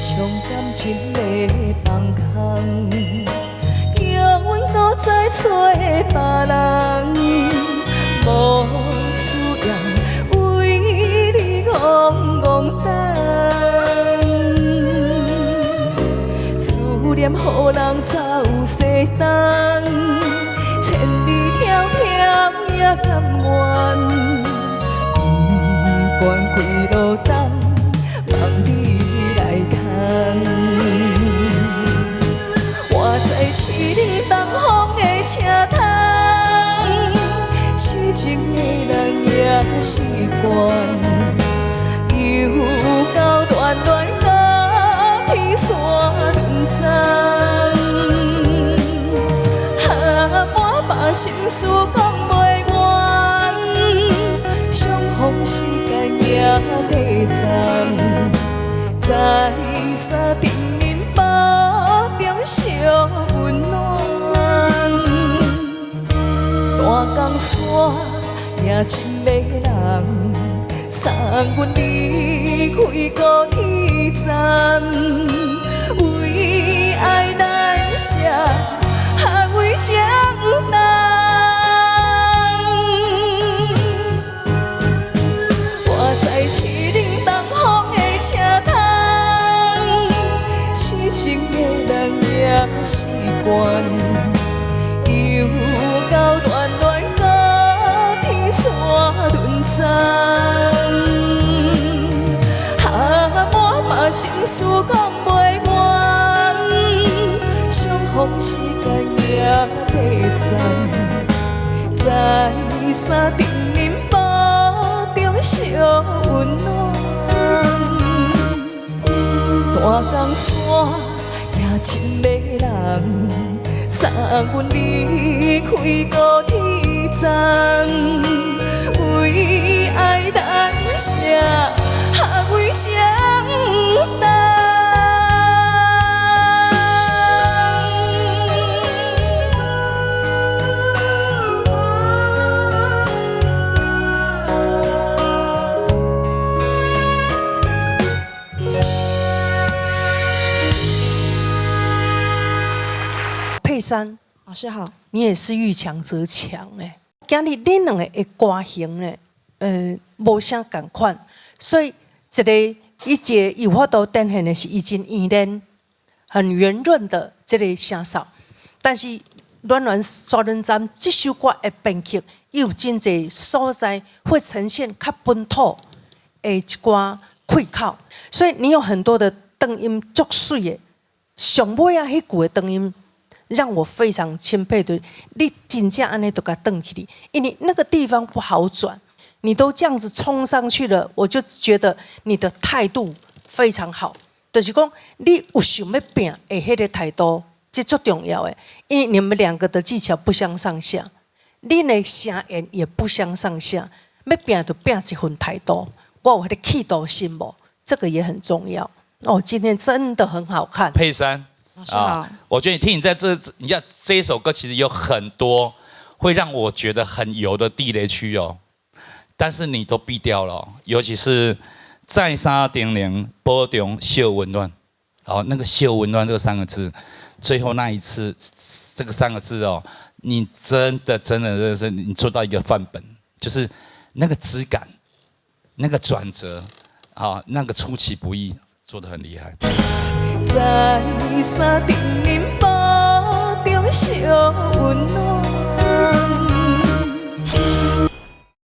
将感情的放空，叫阮搁再揣别人，无需要為你戆戆等，思念予人走西東，千里迢迢也甘願，不管幾落冬，望你來牽。我知痴人東風的車窗，痴情的人也習慣，又到暖暖高天山輪送。啊，我把心事講袂完，相逢時間也短暫，在三重恁腹中相溫暖。大江山也真迷人，送阮離開高鐵站，為愛難捨，啊為情重。我知痴人東風的車窗，痴情的人也習慣，又到暖暖高鐵山輪送。啊，我把心事講袂完，相逢時間也短暫，在三重恁腹中相溫暖。大江山也真迷人，送阮離開高鐵站，為愛難捨，啊為情重。佩珊，老師好，你也是遇強則強欸。今日恁兩個的歌型咧，無啥仝款，所以一個伊一個有法度展現的是伊真圓潤、很圓潤的這個聲掃，但是暖暖沙崙站這首歌的編曲，伊有真濟所在會呈現較本土的一寡氣口，所以你有很多的轉音足媠的，上尾仔彼句的轉音，讓我非常欽佩的，你真正按呢都共轉起來，因為那個地方不好轉，你都這樣子衝上去了，我就覺得你的態度非常好，就是講你有想欲拚的彼個態度，這足重要的，因為你們兩個的技巧不相上下，恁的聲音也不相上下，欲拚就拚一份態度，我有彼個企圖心無？這個也很重要。哦，今天真的很好看。佩珊。老師好，我覺得你聽你在這，你看這一首歌其實有很多會讓我覺得很油的地雷區哦，但是你都避掉了，尤其是在三重林腹中相溫暖，哦，那個相溫暖這三個字，最後那一次這個三個字哦，你真的真的真的是你做到一個範本，就是那個質感，那個轉折，啊，那個出其不意，做得很厲害。在三重恁腹中相溫暖，